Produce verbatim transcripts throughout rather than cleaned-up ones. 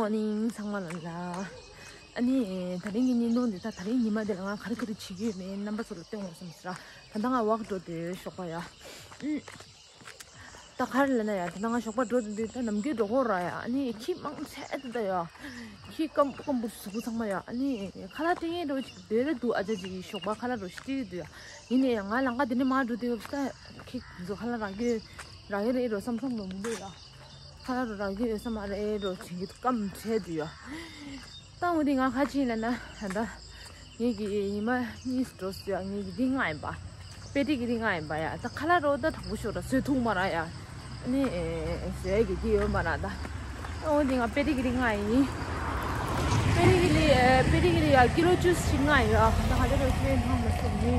Morning ཚང་མ་ལ་ལ། ཨ་ནི་དེ་རིང་གི་བརྙན་ཐུང་འདི་ད་དེ་རིང་ཉི་མ་འདི་ལ་ང་ག་རེ་ག་རེ་བྱེད་ཀྱི་ཡོད་མེད་རྣམ་པ་ཚོ་ལ་སྟོན་དགོས་བསམ་ཟེར། ད་ལྟ་ང་ཝག་འགྲོ་དུས་ཞོགས་པ་ཡ། ཨུམ། ད་ག་རེ་ལབ་ན་ཡ། ད་ལྟ་ང་ཞོགས་པ་འགྲོ་དུས་ད་ནམ་རྒྱུན་འགྲོ་གི་ར་ཡ། ཨ་ནི་ཁྱི་མང་ཆེ་ད་ད་ཡ། ཁྱི་སྐམ་པོ་སྐམ་པོ་གཟུགས་པོ་ཚང་མ་ཡ། ཨ་ནི་ཁ་ལག་སྤྲད་མཁན་འདྲ་བོ་ཅིག་སྡོད་རེད་འདུག་ཨ་ཅག་ཅིག་གིས་ཞོགས་པ་ཁ་ལག་འདྲ་བོ་ཞིག་སྤྲད་ཀྱི་འདུག་ཡ། ཡིན་ནའི་ཡ་ང་ལམ་ཁ་འདི་ནས་མར་འགྲོ་དུས་ད་ཁྱི་ཚོ་ཁ་ལག་རག་གི་རག་གི་རེད་འགྲོ་བསམ་བསམ་བློ་མི་འདུག་ཡ། ཁ་ལག་རོ་རག་གི་ཡོད་ས་མ་རེད་རོ་དྲན་གྱི་འདུག་སྐམ་བྲལ་འདུག་ཡ། ད་འོ་དེ་ང་ཁ་ཆེ་ལ་ན་ད་ངེད་ཀྱི་ཉི་མ་གཉིས་འགྲོ་སོང་ཡ། ངེད་ཀྱི་འདི་ལྔ་ཡིན་པ། པེ་ཏི་གི་འདི་ལྔ་ཡིན་པ་ཡ། ད་ཁ་ལག་རོ་ད་དྲང་པོ་ཤོད་ར་བཟོས་ཐུབ་མ་ར་ཡ། ཨ་ནི་བཟོས་ཀྱི་འདི་ཡོད་མ་ར་ད། ད་འོ་དེ་ང་པེ་ཏི་གི་འདི་ལྔ་ཡིན། པེ་ཏི་གི་ལི་པེ་ཏི་གི་ལི་ཡ་ཀི་ལོ་བཅུ་ཞིག་ལྔ་ཡིན་ཡ། ད་ཧ་ཅང་རོ་ཁྱོད་ཐང་མ་སོང་ནི།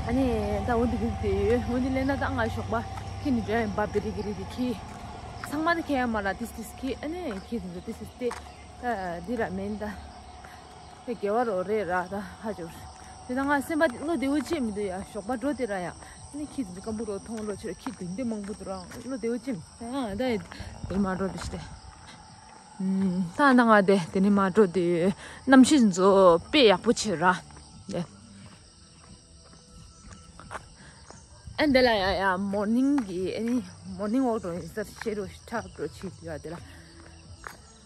ཨ་ནི་ད་འོ་དེ་གི་དེ་ཡོད། འོ་དེ་ལས་ན་ད་ང་ཞོགས་པ་ཁྱི་ནི་འདྲ་ཡིན་པ། པེ་ཏི་གི་ལི་དེ་ཁྱི། ཚང་མ་དེ་ཁྱེད་ཡ་མ་ལ་ཏིས་ཏིས་ཁྱི། ཨ་ནི་ཁྱི་དེ་ཚོ་ཏིས་ཏིས་ཏེ། ད་འདི་ར་མེན་ད། དེ་དགེ་བ་རོ་རེད་ར་ད་ཧ་ཅོར། དེ་ད་ང་སེམས་པ་བློ་བདེ་བོ་ཅིག་མི་འདུག་ཡ། ཞོགས་པ་འགྲོ་དེ་ར་ཡ། ཨ་ནི་ཁྱི་དེ་ཚོ་སྐམ་པོ་རོ་མཐོང་རོ་ཆེ་ར་ཁྱི་དེ་འདི་མང་པོ་འདུག་ར། བློ་བདེ་བོ་ཅིག་མི་འདུག་ཨ་ད་དེ་མ་འགྲོ་དེ་ཤི་དེ། ད་ད་ང་དེ་དེ་ནི་མ་འགྲོ་དེ། གནམ་གཤིས་ཚོ་དཔེ་ཡག་པོ་ཆེ་ར། དེ། ཨ་འདི་ལ་ཡ་ཡ་མོར་ནིང་གི་ཨ་ནི་མོར་ནིང་ཝོག་འགྲོ་ཡིན་ཟེར་ཤེས་རོ་ཁྲག་འགྲོ་ཆེ་དུ་ཡ་དེ་ལ།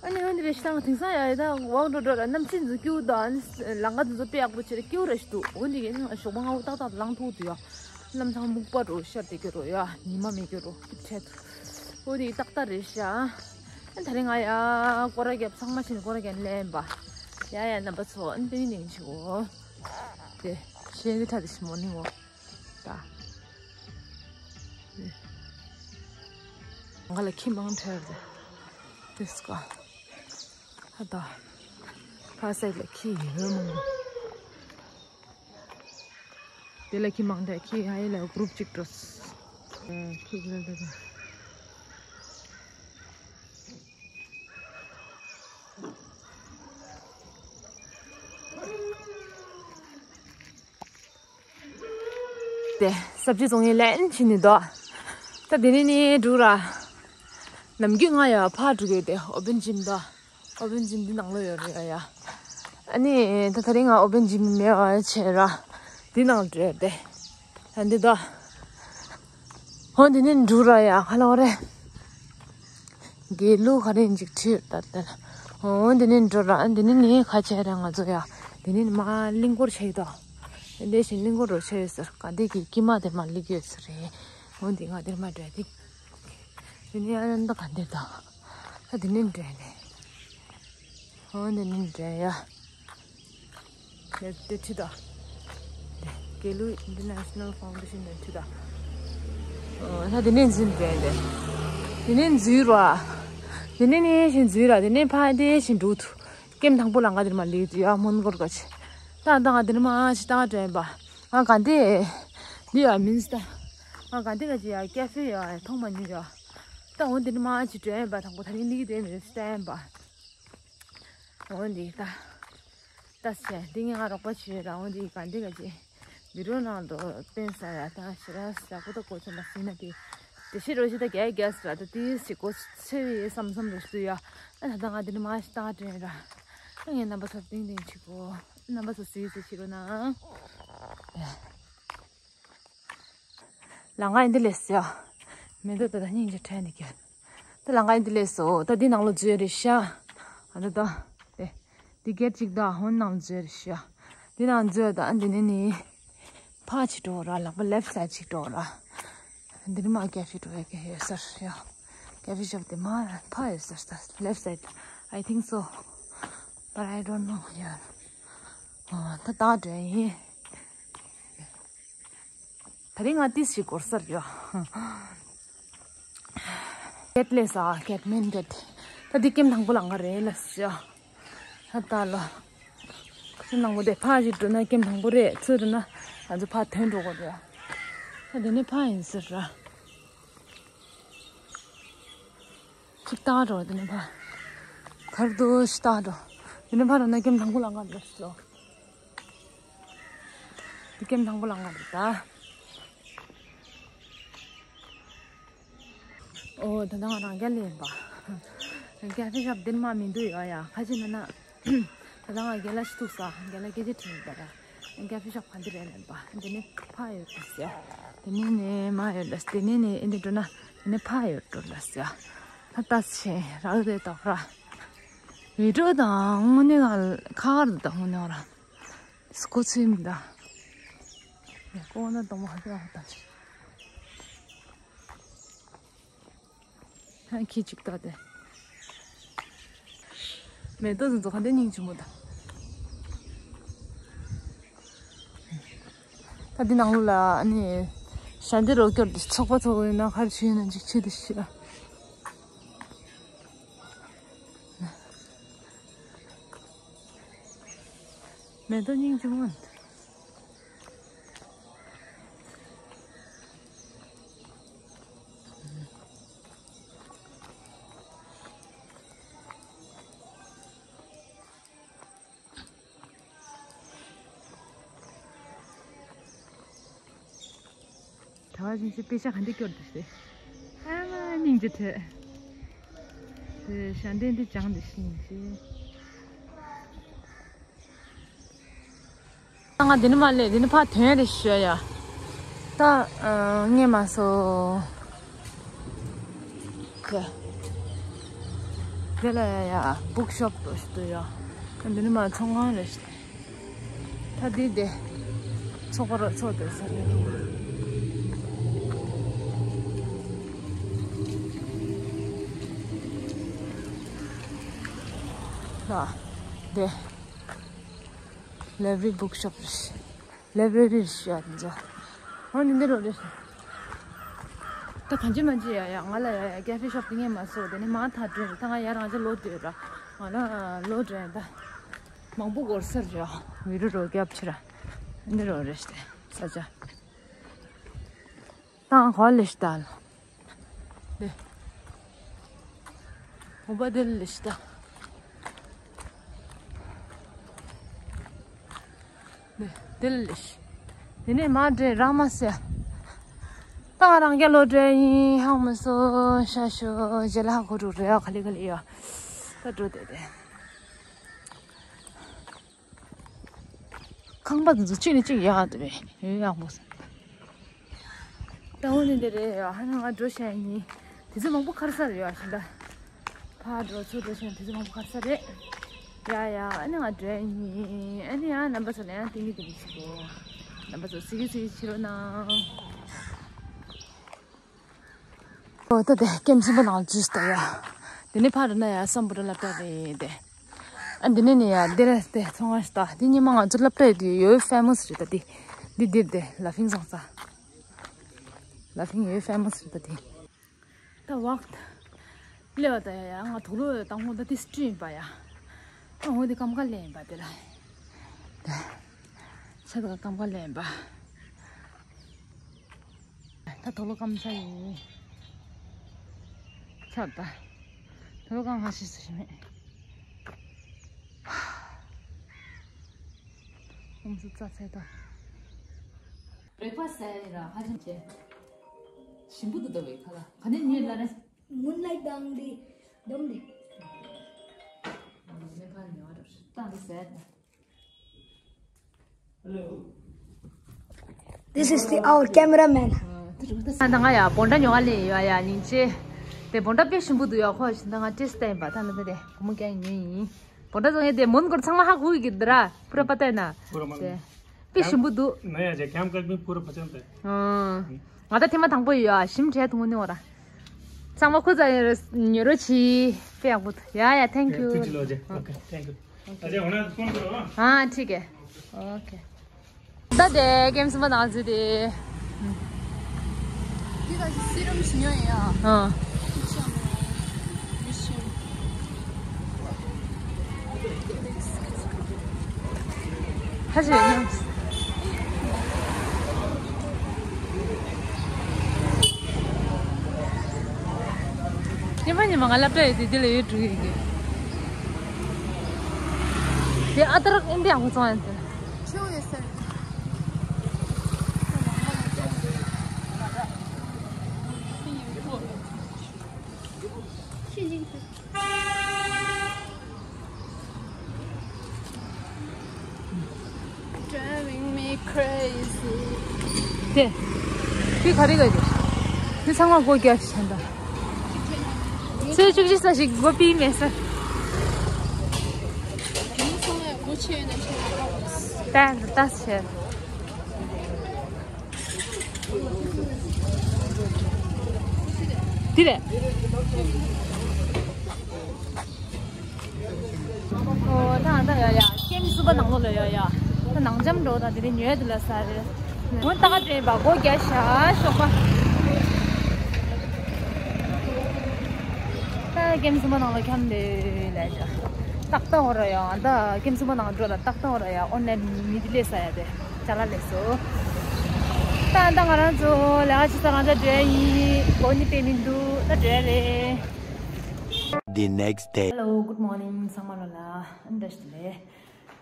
ཨ་ནི་འོན་ཏེ་རེ་ཤི་དང་དེང་སང་ཡ་ཡ་ད་ཝོག་འགྲོ་འགྲོ་ལ་གནམ་གཤིས་འཛུལ་སྐྱིད་དང་ཨ་ནི་ལམ་ཁ་འཛུལ་དཔེ་ཡག་པོ་བྱེད་རེ་སྐྱིད་རེ་ཞིག་འདུག་འོན་ཏེ་ཡ་ནི་ང་ཞོགས་པ་སྔ་པོ་ཏག་ཏག་ལངས་ཐུབ་དུ་ཡ། གནམ་ཐང་སྨུག་པ་འགྲོ་ཤར་དེ་གི་རོ་ཡ། ཉི་མ་མེད་གི་རོ་འཕྲད་འོན་ཏེ་ཏག་ཏག་རེ་ཤ། ཨ་ད་རེ་ང་ཡ་སྐོར་ར་རྒྱབ་ཚང་མ་ཕྱིན་སྐོར་ར་རྒྱབ་ལེན་པ། ཡ་ཡ་རྣམ་པ་ཚོ་ཨ་ནི་ཏིང་ཏིང་ཆི་གོ། དེ་ཤེས་དེ་ཁྲ་དེ་ཤི་མོ་ནི་ངོ་། ད། ང་ལ་ཁྱི་མང་ཁྲལ་རེད། དེ་སྐ་ཧ་ད། ཁ་སེག་ལ་ཁྱི་ཡོད་མང་། དེ་ལ་ཁྱི་མང་ཁྲལ་ཁྱི་ཧ་ཡེ་ལ་གུ་རུབ་ཅིག་འགྲོ། ཁྱི་ཁྱི་ལ་ད། དེ་སབ་ཇི་བཙོང་ཡས་ལེན་ཕྱིན་ནི་འདུག་ད་དེ་ནས་ནི་འགྲུག་ར། ནམ་རྒྱུན་ང་ཡ་ཕར་འགྲོ་གི་ཡོད་དེ། ཨོ་པན་ཇིམ་འདུག་ཨོ་པན་ཇིམ་འདི་ནང་ལོགས་ཡོད་རེད་ཡ། ཨ་ནི་ད་ད་རིང་ང་ཨོ་པན་ཇིམ་མེད་པ་བྱས་ར། འདི་ནང་འགྲོ་ཡོད་དེ། ད་འདི་འདུག་ཧོ་འདི་ནས་འགྲོ་ར་ཡ་ཁ་ལོ་རེད། དགེ་ལུགས་ག་རེ་འཇིག་ཁྲིར་ལྟར་ལྟར། འོ་འདི་ནས་འགྲོ་ར། འདི་ནས་ནི་ཁ་ཆེ་ར་ང་ཚོ་ཡ། འདི་ནས་མ་གླིང་སྐོར་ཆེ་ཡོད་དོ། འདི་བཞིན་གླིང་སྐོར་རོ་ཆེ་ཡོད་ཟེར། ག་འདི་གི་ཀྱི་མ་དེ་མ་ལིག་ཡོད་ཟེར་རེད། འོ་འདི་ང་དེར་མ་འགྲོ་འདི། འདི་ནས་ཨ་ནི་ད་ག་འདིར་དོ། ད་འདི་ནས་འགྲོ་ནས། འོ་འདི་ནས་འགྲོ་ཡ། དེ་དེ་ཁྲིད་དོ། དེ་དགེ་ལུགས་International Foundation དེ་ཁྲིད་དོ། ཨོ་ད་དེ་ནས་འཛུལ་འགྲོ་དེ། དེ་ནས་འཛུལ་ར། དེ་ནས་ནས་བཞིན་འཛུལ་ར། དེ་ནས་ཕ་དེ་བཞིན་འགྲོ་ཐུ། ཀེམ་དང་པོ་ལ་ང་དེར་མ་ལུས་དུ་ཡ་མོན་གོར་ག་ཆེ། ད་ད་ང་དེར་མ་ཅི་ད་འགྲོ་ཡིན་པ། ང་ག་འདི། འདི་ཡ་མིན་སི་ད། ང་ག་འདི་ག་ཅི་ཡ་ཀེ་ཧྥེ་ཡ་མཐོང་མ་མྱོང་ཡ། ད་འོ་དེར་མ་ཅི་འགྲོ་ཡིན་པ་དང་པོ་ད་རིང་ལིག་དེ་མིན་སི་ད་ཡིན་པ། འོ་འདི་ད། ད་ཟེར་འདི་ངས་ང་རོགས་པ་བྱེད་རང་འོ་འདི་ག་འདི་ག་ཅི། བི་རོ་ནང་དུ་བསྟན་ས་ཡ་ད་ཞེ་ར་ས་ཁོ་ད་གོ་ཚོད་མ་སྲིད་ན་དེ། དེ་ཤི་རོ་ཤི་ད་རྒྱ་རྒྱ་ས་ར་ད་དེ་སི་གོ་ཚེ་བའི་བསམ་བསམ་རོ་ཤི་ཡ། ཨ་ད་ད་ང་འདི་ནི་མ་ཤི་ད་དྲན་ར། ཨ་ངས་རྣམ་པ་ཚོར་ཏིང་ཏིང་ཆི་གོ། རྣམ་པ་ཚོ་སི་སི་ཤི་རོ་ན། ལང་ཀ་ཡིན་འདི་ལས་སོ། མེ་ཏོག་ད་ད་སྙིང་རྗེ་ཕྲན་འདི་ཀྱང་། ད་ལང་ཀ་ཡིན་འདི་ལས་སོ། ད་འདི་ནང་ལོ་འཛུལ་རེད་ཤག་ཨ་ད་ད། དེ། འདི་གེ་ཊི་གཅིག་ད་ཧོན་ནང་ལོ་འཛུལ་རེད་ཤག་འདི་ནང་འཛུལ་ད་འདི་ནས་ནི། ཕ་ཅིག་འགྲོ་ར་ལག་པ་ལེབ་སའི་ཅིག་འགྲོ་ར། འདི་ནི་མ་ཀེ་ཧྥེ་འགྲོ་ཡ་གི་ཡོད་ས་རེད་ཤག་ཀེ་ཧྥེ་ཤོབ་དེ་མ་ཕ་ཡོད་ས་རེད་ད་ལེབ་སའི། I think so. But I don't know. Yeah. ཨོ་ད་ད་འགྲོ་ཡིན། ད་རིང་ང་ཏིས་ཞིག་སྐོར་སར་ཡོད། ཀེད་ལས་ས་ཀེད་མིན་ཀེད། ད་འདི་ཀེམ་དང་པོ་ལ་ང་རེད་ལ་ཞོ། ད་ལོ། ཀེམ་དང་པོ་དེ་ཕ་ཞིག་འགྲོ་ན་ཀེམ་དང་པོ་རེད་ཚུར་འགྲོ་ན་ང་ཚོ་ཕ་ཐོན་འགྲོ་གོ་རེད། ད་འདི་ནི་ཕ་ཡིན་ཟེར་ར། ཅིག་བཏང་འགྲོ་འདི་ནི་ཕ། གར་དུ་ཞིག་བཏང་འགྲོ། འདི་ནི་ཕ་ར་ན་ཀེམ་དང་པོ་ལ་ང་རེད་ཞོ། དེ་ཀེམ་དང་པོ་ལ་ང་རེད་ད། ཨོ་ད་ནང་རང་རྒྱལ་ལས་ཡིན་པ། ཀ་ཧྥེ་ཤོབ་འདིར་མ་མི་འདུག་ཡ་ཡ། ཁ་ཅིག་ན་ན། ད་ལྟ་ང་རྒན་ལགས་ཤི་ཐུག་ས་རྒན་ལགས་སྐད་ཆ་དྲིས་ཡོད་པ་ར། ཀ་ཧྥེ་ཤོབ་ག་འདི་རེད་ལབ་པ། འདི་ནས་ཕར་ཡོད་པ་ཟེར། འདི་ནས་ནས་མར་ཡོད་ལ་འདི་ནས་ནས་འདི་འགྲོ་ན་འདི་ནས་ཕར་ཡོད་འགྲོ་ལ་ཟེར། ད་ལྟ་ཆེ་རག་དེ་ཏོག་ར། བི་ཌིའོ་དང་དངོས་གནས་ང་ཁ་ཁར་དུ་དང་དངོས་གནས་ར། སྐོ་ཚུལ་མི་འདའ། ཡ་ཀོ་ན་དང་མ་ཧ་ཏི་ཧ་ཏ་ཆེ། ཁྱི་གཅིག་ལྟ་སྟེ། མེ་ཏོག་ཚོ་ག་འདྲ་སྙིང་རྗེ་མོ་དང་། ད་འདི་ནང་ལོགས་ལ་ཨ་ནི་ཞལ་འདེབས་རོགས་སྐྱོར་དེ་ཚོགས་པ་ཚོགས་ཡོད་ན་ག་རེ་བྱས་ཡོད་ན་འཇིགས་བྱེད་དེ་ཤི་ལ། མེ་ཏོག་སྙིང་རྗེ་མོ། གྲྭ་བ་ཅན་ཚོས་དཔེ་ཆ་ག་འདྲ་སྐྱོར་འདུག་ཟེར། ཨ་མ་སྙིང་རྗེ་ཐོས། དེ་ཞལ་འདེབས་འདི་སྦྱངས་འདི་ཤིང་ཅི། ང་འདི་ནས་མར་སླེབས། འདི་ནས་ཕར་ཐོན་རེ་ཞུ་ཡ། ད་ཨ་ངས་མ་སོ། དེ་ལ་ཡ་ཡ་བུག་ཤོབ་ཏོ་ཞིག་ཏུ་ཡ། འདི་ནས་མར་ཚོང་ཁང་རེ་ཞིག་ད་འདི་དེ་ཚོགས་པ་ར་ཚོགས་དེ་ས་རེད། ལ་དེ་ལའི་བྷ་རི་བུག་ཤོབ་རེད། ལའི་བྷ་རི་རེད་ཤག་འདི་ཚོ། ཨ་ནི་འདི་རུ་རེད། ད་གང་ཅི་མ་ཅི་ཡ་ཡ་ང་ལ་ཡ་ཡ་ཀ་ཧྥེ་ཤོབ་དེ་ངས་མ་བཟོ། དེ་ནས་མ་ཐག་འགྲོ་ད་ང་ཡར་ང་ཚོ་ལོག་འདོད་ར། ང་ལ་ལོག་འགྲོ་ད། མང་པོ་འགོར་ས་རེད། བི་ཌིའོ་རོགས་རྒྱབ་ཕྱིར་ར། འདི་རུ་རེད་ཤག་ས་ཆ། ད་ང་ག་པར་སླེབས་ཤག་ད། ལེ། འོ་བ་དེ་ལེ་ཤི་ད། ལེ། དེ་ལེ་ཤི། དེ་ནས་མ་འདྲེ་རང་མ་ཟེར། ད་ང་རང་རྒྱལ་ལོ་འདྲེ་ཡིན་ཧང་མི་སོ་ཤ་ཤོ་ཇེ་ལ་ཧ་གོ་རུ་རེ་ཨ་ག་ལེ་ག་ལེ་ཡོ། ད་འགྲོ་དེ་དེ། ཁང་པ་འདི་ཚོ་གཅིག་ནས་གཅིག་ཡག་འདུག་པས། ཡོད་ཡག་པོ་ཟེར། ད་འོ་ནི་འདི་རེད་ཡ། ཧ་ན་ང་འགྲོ་ཤེས་ཡིན། དེ་ཚོ་མང་པོ་ཁར་ས་རེད་ཡ་ཤི་ད། ཕར་འགྲོ་ཚུར་འགྲོ་ཤེས་དེ་ཚོ་མང་པོ་ཁར་ས་རེད། ཡ་ཡ་ཨ་ནི་ང་འགྲོ་ཡིན། ཨ་ནི་ཡང་རྣམ་པ་ཚོ་ལ་ཡང་ཏིང་ངེ་འཛིན་གྱི་ཕྱིར་རོ། རྣམ་པ་ཚོ་གཟིགས་གཟིགས་ཕྱི་རོ་ན། ཨོ་ད་དེ་ཀེམ་གསུམ་པ་ནང་འཛུལ་ད་ཡ། དེ་ནས་ཕར་ན་ཡ་སམ་བྷོ་ཊ་སློབ་གྲྭ་རེད་དེ། ཨ་འདི་ནས་ནི་ཡ་འདིར་དེ་ཚོང་ཁང་ཞིག་ད། འདི་ཉི་མ་ང་ཚོ་སློབ་གྲྭ་དེ་ཡོད་ཕེ་མོ་སི་རེད་ད་དེ། འདི་འདིར་དེ་ལ་ཕིང་སོང་ས། ལ་ཕིང་ཡོད་ཕེ་མོ་སི་རེད་ད་དེ། ད་ཝག་ད་སླེབས་པ་ད་ཡ་ཡ་ང་དུག་ལོག་ཡོད་ད་ཧོ་ད་དེ་སི་ཊི་རི་ཡིན་པ་ཡ། ད་ཧོ་དེ་སྐམ་ཁ་ལེན་ཡིན་པ་དེ་ལ། ད་ཆ་ད་སྐམ་ཁ་ལེན་ཡིན་པ། ད་དུག་ལོག་སྐམ་ས་ཡིན། ཆ་ད། དུག་ལོག་སྐམ་ཁ་ཤི་སུ་ཤི་མེད། ཧུམ་སུ་ཙ་ཚེ་ད། བྲེག་ཕ་སི་ཟ་ཡ་ཡིན་ར་ཧ་ཅང་ཆེ། ཞིམ་པོ་འདུག་ད་བའི་ཁ་ལ་ག་ནས་ཉོས་ལ་རེད། Moonlight དང་འདི་འདོམ་འདི། མེ་ཁ་ཉོ་ར་ཏང་འདི་ཟས་ད། This is the our cameraman. ད་ང་ཡ་བོན་ཌ་ཉོ་ག་ལེ་ཡ་ཡ་ཉིན་ཅེ། དེ་བོན་ཌ་དཔེ་ཞིམ་པོ་འདུག་ཡ། ཁོ་ཞིག་ད་ང་ཊེ་སི་ཊི་ཡིན་པ་ད་ལ་ད་དེ་གོ་མོ་ཀྱང་ཉོས་ཡིན། བོན་ཌ་ཚོ་ངས་དེ་མོན་གོར་ཚང་མ་ཧ་གོ་གི་འདི་ར་པུ་ར་པ་ཏ་ན། དེ་དཔེ་ཞིམ་པོ་འདུག་ནི་ཡ་ཇ་ཁྱམ་ཀག་མི་པུ་ར་པ་ཅང་ཏེ། ང་ད་ཐེངས་མ་དང་པོ་ཡོད་ཨ། ཞིམ་དྲས་ཐུང་ནི་འོ་ར། ཚང་མ་ཁོ་ཚ་ཉོ་རོགས་གྱིས། དཔེ་ཡག་པོ་འདུག་ཡ་ཡ། Thank you. ཐུགས་རྗེ་ཆེ་ལོ་ཇེ། Okay, thank you. ཨ་ཅེ་འོ་ན་ཕོན་ཁོ་ར། ཨ་ཐིག་གེ། Okay. ད་དེ་ཀེམ་གསུམ་པ་ནང་འཛུལ་ཏེ། འདི་ད་སི་རམ་ཞིམ་ཡོད་ཡ། ཨ། ཧ་ཅང་ཡོད་ན། ཉི་མ་ཉི་མ་ང་སློབ་གྲྭ་ཡོད་དུས་འདི་ལ་ཡོད་འགྲོ་གི་ཡོད་གི། དེ་ཨ་ཏར་ཨིན་དི་ཡང་ཧུ་ཙང་ཡིན་ཏེ། ཁྱེད་ཡོད་ས་རེད། ཁྱེད་ཡིན་ཏེ། Crazy. དེ། དེ་ག་རེ་ག་རེ། དེ་ཚང་མ་སྒོ་རྒྱག་བཞིན་པ། ཚོས་བཅུ་གཅིག་ས་ཞིག་སྒོ་ཕྱེ་མེད་ས། ད་ད་ཟེར། དེ་རེད། ཨོ། ད་ད་ཡ་ཡ། ཀེམ་སུ་པ་ནང་ལོགས་ལ་ཡ་ཡ། ད་ནང་འཇམ་འགྲོ་དང་དེ་རིང་ཉོས་དེ་ལ་ས་རེད། ངོ་ད་ག་དྲན་པ་སྒོ་རྒྱག་ཤག་ཤོག་པ། ད་ཀེམ་སུ་པ་ནང་ལོགས་འཁྱམ་དེ་ལས་ཤག་ཏག་ཏག་འོ་ར་ཡ། ད་ཀེམ་སུ་པ་ནང་འགྲོ་ལ་ཏག་ཏག་འོ་ར་ཡ། ཨོན་ལན་མི་དེ་ལས་ས་ཡ་དེ་ཅ་ལག་ལས་སོ། ད་ད་ང་རང་ཚོ་ལས་ཀ་བྱེད་ས་རང་ཅག་འགྲོ་ཡ་ཡིན། སྒོ་ནི་དཔེ་མི་འདུག་ད་འགྲོ་ཡ་རེད། The next day. Hello, good morning. ཚང་མ་ལོ་ལ་ཨ་འདྲ་ཞིག་ལས།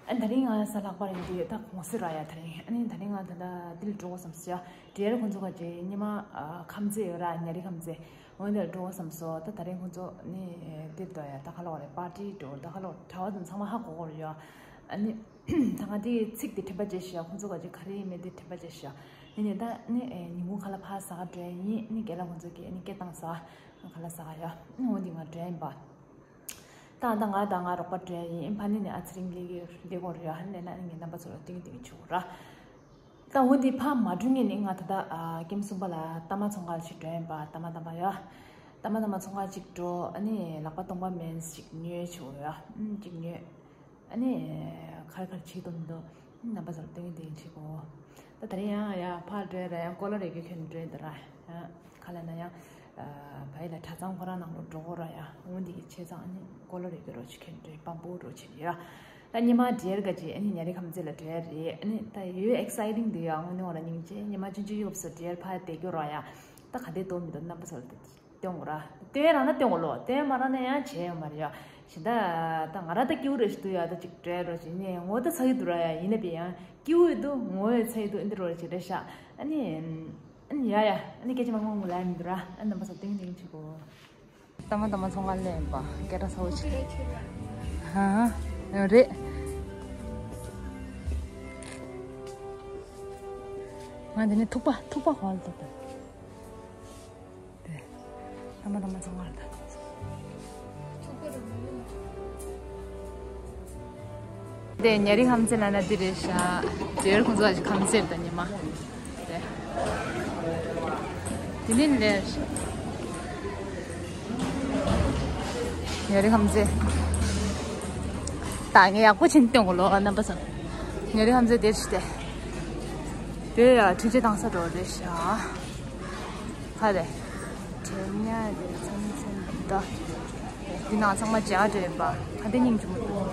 ཨ་ད་རིང་ང་ས་ལྷག་པ་རེད་འདུག་ད་གོང་སེ་ར་ཡ་ད་རིང་། ཨ་ནི་ད་རིང་ང་ད་ལྟ་འདི་ལ་འགྲོ་དགོས་བསམ་སོང་ཡ། འབྲེལ་ཁོང་ཚོ་ག་ཅེ་ཉི་མ་ཨ་ཁམས་ཚེ་ཡོད་ར། ཉ་རི་ཁམས་ཚེ། འོན་ཏེ་འགྲོ་དགོས་བསམ་སོང་། ད་ད་རིང་ཁོང་ཚོ་ནི་འདིར་འགྲོ་ཡ། ད་ག་ལ་བ་རེད། པར་ཊི་འགྲོ། ད་ག་ལ་བ་གྲྭ་བ་དང་ཚང་མ་ཧ་གོ་གོ་རེད་ཡ། ཨ་ནི། ད་ང་དེ་ཚིག་དེ་དྲན་པ་བརྗེད་ཤག་ཁོང་ཚོ་ག་ཅིག་ག་རེ་ཡིན་མིན་དེ་དྲན་པ་བརྗེད་ཤག་ཡིན་ནའི་ད་ནི་ཨེ་ཉིན་གུང་ཁ་ལག་ཕར་ཟ་ག་འགྲོ་ཡ་ཡིན། ནི་རྒན་ལགས་ཁོང་ཚོ་གིས་ནི་སྐད་བཏང་ས་ཁ་ལག་ཟ་ག་ཡ། ནི་འོ་འདི་ང་འགྲོ་ཡ་ཡིན་པ། ད་ད་ང་ད་ང་རོགས་པ་འགྲོ་ཡ་ཡིན། ཕ་ནི་ནི་ཨ་ཚེ་རིང་ལི་གི་ལི་གོ་རེ་ཡ། ཧ་ལས་ན་ནི་ངའི་རྣམ་པ་ཚོ་ལ་ཏིང་ཏིང་ཆུ་ར། ད་འོ་འདི་ཕ་མ་འགྲོ་ངེས་ནི་ང་ད་ད་ཨ་ཀེམ་སུམ་པ་ལ་ཏ་མ་ཚོང་ཁང་ཞིག་འགྲོ་ཡ་ཡིན་པ། ཏ་མ་ཏ་མ་ཡ། ཏ་མ་ཏ་མ་ཚོང་ཁང་ཅིག་འགྲོ། ཨ་ནི་ལག་པ་སྟོང་པ་མེད་ཞིག་ཉོས་ཆུ་ཡ། ཨ་ཅིག་ཉོས། ཨ་ནི་ཁར་ཁར་བྱེད་དུ་མི་འདུག་རྣམ་པ་ཚོར་སྟོན་གྱི་དེ་བྱེད་གོ། ད་ད་རེས་ཡང་ཡ་ཕར་འགྲོ་ར། ཡང་ཀོ་ལོ་རེ་གི་ཁྱོད་འགྲོ་འདི་ར། ཡང་ཁ་ལ་ན་ཡང་བ་ཡི་ལ་གྲྭ་ཚང་ཁོ་རང་ནང་ལོ་འགྲོ་གོ་ར། ཡང་འོང་འདི་གི་ཆེ་ཚང་ཨ་ནི་ཀོ་ལོ་རེ་གི་རོ་ཆུ་ཁྱོད་འགྲོ་བམ་པོ་རོ་ཆེ་ཡ། ད་ཉི་མ་འབྲེལ་ག་ཅི་ཨ་ནི་ཉ་རི་ཁམས་ཚེ་ལ་འགྲོ་ཡ་རེད། ཨ་ནི་ད་ཡོད་ཨེག་སའི་ཊིང་འདི་ཡ། དངོས་གནས་འོ་ར་སྙིང་རྗེ། ཉི་མ་ཆུང་ཆུང་ཡོད་ས་འབྲེལ་ཕར་བསྡད་རྒྱུ་ར་ཡ། ད་ག་དེ་ཏོ་མི་ཏོ་རྣམ་པ་ཚོར་དེ། སྟོན་དགོས་ར། སྟོན་རང་ན་སྟོན་དགོས་ལོ། སྟོན་མ་རང་ན་ཡང་བྱས་ཡོད་མ་རེད་ཡ། གཞན་ད་ད་ང་རང་ད་སྐྱིད་པོ་རེ་ཞིག་འདུག་ཡ། ད་ཅིག་འགྲོ་རོགས་ཞིག་ནས་ངོ་ད་ཚ་གི་འདུག་ར་ཡ། ཡིན་ན་པས་ཡང་སྐྱིད་པོ་ཡོད་འདུག་ངོ་ཡོད་ཚ་གི་འདུག་ཨ་འདི་རོགས་ཅིག་རེད་ཤག་ཨ་ནི། ཨ་ནི་ཡ་ཡ། ཨ་ནི་སྐད་ཆ་མང་མང་ལབ་མི་འདུག་ར། ཨ་རྣམ་པ་ཚོ་ཏིང་ཏིང་བྱེད་དགོས། ཏ་མ་ཏ་མ་ཚོང་ཁང་ལ་ཡིན་པ། སྐད་གྲགས་ཚ་བོ་ཅིག་ཧ་ཧ། རེད། ང་འདི་ནས་ཐུག་པ་ཐུག་པ་གོ་ལ་ཐུག་པ། དེ། ཏ་མ་ཏ་མ་ཚང་མ་ལ་ད། དེ་ཉ་རི་ཁམས་ཚེ་ལ་ན་འདི་རེད་ཤག་དེར་ཁོང་ཚོ་ཁམས་ཚེ་དང་ཉི་མ། དེ། དེ་ནི་ལས། ཉ་རི་ཁམས་ཚེ། ད་ངས་ཡག་པོ་ཕྱིན་སྟོན་གོ་ལོ་རྣམ་པ་ཚོ། ཉ་རི་ཁམས་ཚེ་དེར་ཤི་དེ། དེ་ཡ་ཁྲི་ཆེ་དང་ས་འགྲོ་རེད་ཤག་ཧ་ལས། དྲན་ཉ་རེད་ཚང་ཚང་ད། འདི་ནང་ཚང་མ་བྱ་འདྲ་ཡོད་པ། ག་འདི་སྙིང་རྗེ་མོ་འདུག་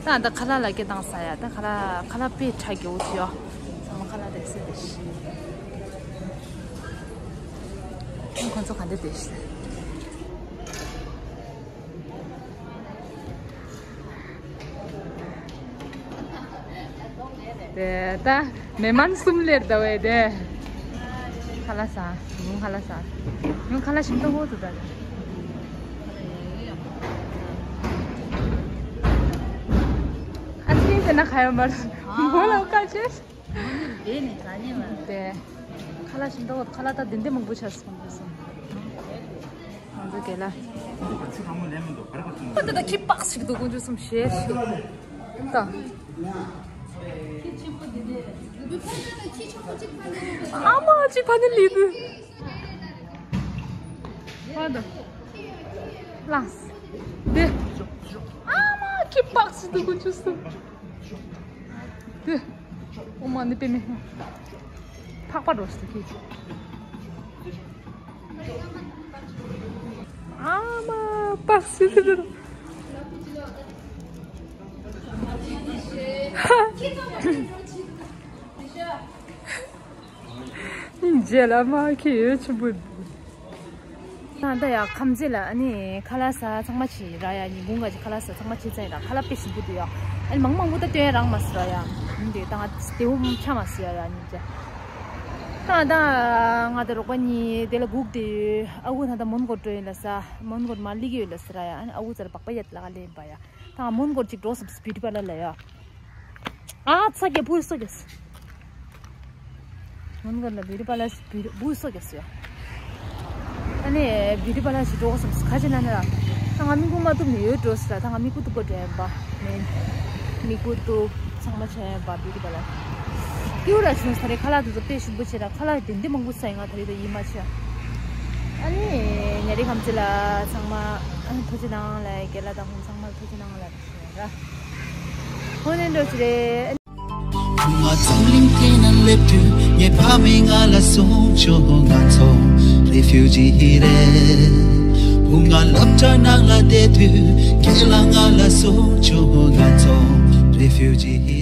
ད་ད་ཁ་ལག་ལ་སྐད་བཏང་ས་ཡ། ད་ཁ་ལག་ཁ་ལག་དཔེ་ཁྲ་རྒྱལ་པོ་ཡོད། ཚང་མ་ཁ་ལག་དེ་སེ་དེ་ཤི། ཁོང་ཚོ་ག་འདི་དེ་ཤི། དེ་ད་མེ་མན་གསུམ་ལེར་ཟླ་བའི་དེ། ཁ་ལག་ཟ། ཉུང་ཁ་ལག་ཟ། ཉུང་ཁ་ལག་ཞིམ་ཏོག་ཏོ་ད། ཨ་ཙི་དེ་ན་ཁ་ཡོད་མར། མོ་ལ་ཀ་ཅེ། དེ་ནི་ད་ཉེ་བ། དེ། ཁ་ལག་ཞིམ་ཏོག་ཁ་ལག་ད་དེ་འདྲ་མང་པོ་ཆགས་སོང་། ང་ཚོ་དགེ་ལ། ཁོ་ད་ལྟ་ཁྱི་པགས་ཤིག་འདུག་དཀོན་མཆོག་གསུམ་ཞེས་ཤིག་ད། ཨ་མ་གཅིག་ཕ་ནི་ལི་དུ། ཧ་ད། ལངས། དེ། ཨ་མ་ཁྱི་པགས་ཤིག་འདུག་དཀོན་མཆོག་གསུམ། དེ། ཨོ་མ་ནི་པེ་མེ། ཕག་པ་འགྲོ་ཤི་ཁྱི། ཨ་མ་པགས་སི་ཏི་རུ། རྗེས་ལ་མ་ཁྱི་ཡོད་ཆུ་བུ། ད་ད་ཡ་ཁམས་ཚེ་ལ་ཨ་ནི་ཁ་ལག་ཟ་ཚང་མ་བྱེད་ར་ཡ། ཉིན་གུང་ག་ཅི་ཁ་ལག་ཟ་ཚང་མ་བྱེད་ཚར་ར། ཁ་ལག་དཔེ་ཞིམ་པོ་འདུག་ཡ། ཨ་ནི་མང་མང་པོ་ད་སྟོན་རང་མ་ཟེར་ར་ཡ། འདི་ད་ང་དེའུ་ཆ་མ་ཟེར་ཡ་ཡ་ཉིན་ཅེ། ད་ད་ང་དང་རོགས་པ་གཉིས་དེ་ལ་སྒུག་དེ་ཡོད། ཨ་ཁུ་ད་ད་མོན་གྷོ་འགྲོ་ཡིན་ལ་ས། མོན་གྷོ་མ་ལི་གི་ཡོད་ལ་ཟེར་ར་ཡ། ཨ་ནི་ཨ་ཁུ་ཚར་བག་པ་ཡད་ལ་ག་ལེན་པ་ཡ། ད་ང་མོན་གྷོ་ཅིག་འགྲོ་སོང་བིའུ་ཊི་པར་ལར་ལ་ཡ། ཨ་ཚ་རྒྱ་བུ་སོ་རྒྱ། སྔོན་གར་ལ་བིའུ་ཊི་པར་ལར་ཞིག་བུ་བུ་སོ་རྒྱབ་སོ་ཡ། ཨ་ནི་བིའུ་ཊི་པར་ལར་ཞིག་འགྲོ་དགོས་བསམ་སོང་། ག་ཅི་ན་ན་ར། ད་ང་མིག་ཀོ་མ་བཏུབ་ནས་ཡོད་འགྲོ་སི་ལ། ད་ང་མིག་ཀོ་བཏུབ་པ་འགྲོ་ཡ་ཡིན་པ། ནས་མིག་ཀོ་བཏུབ་ཚང་མ་བྱས་ཡ་ཡིན་པ། བིའུ་ཊི་པར་ལར་སྐྱིད་པོ་ར་བྱུང་། ད་རེས་ཁ་ལག་དེ་ཚོ་དཔེ་ཞིམ་པོ་བྱས་ར། ཁ་ལག་དེ་འདི་མང་པོ་ཟ་ཡི་ང་ད་རེས་ད་ཡིད་མ་ཆེས། ཨ་ནི་ཉ་རིགས་ཁམས་ཚེ་ལ་ཚང་མ་ཨ་ནི་ཐུགས་རྗེ་གནང་ལ། རྒན་ལགས་དང་ཁོང་ཚང་མ་ལ་ཐུགས་རྗེ་གནང་ལ་ཞུ་ཡ་ར། འོ་ནས་འགྲོ་ཆི་རེད། ང་འཛམ་གླིང་སྟེང་ན་སླེབས་དུས་ངའི་ཕ་མས་ང་ལ་གསུངས་བྱུང་། ང་ཚོ་རེ་ཕིའུ་ཇི་རེད། བུ་ང་སློབ་གྲྭ་ནང་ལ་བསྡད་དུས་རྒན་ལགས་ང་ལ་གསུངས་བྱུང་། ང་ཚོ་རེ་ཕིའུ་ཇི་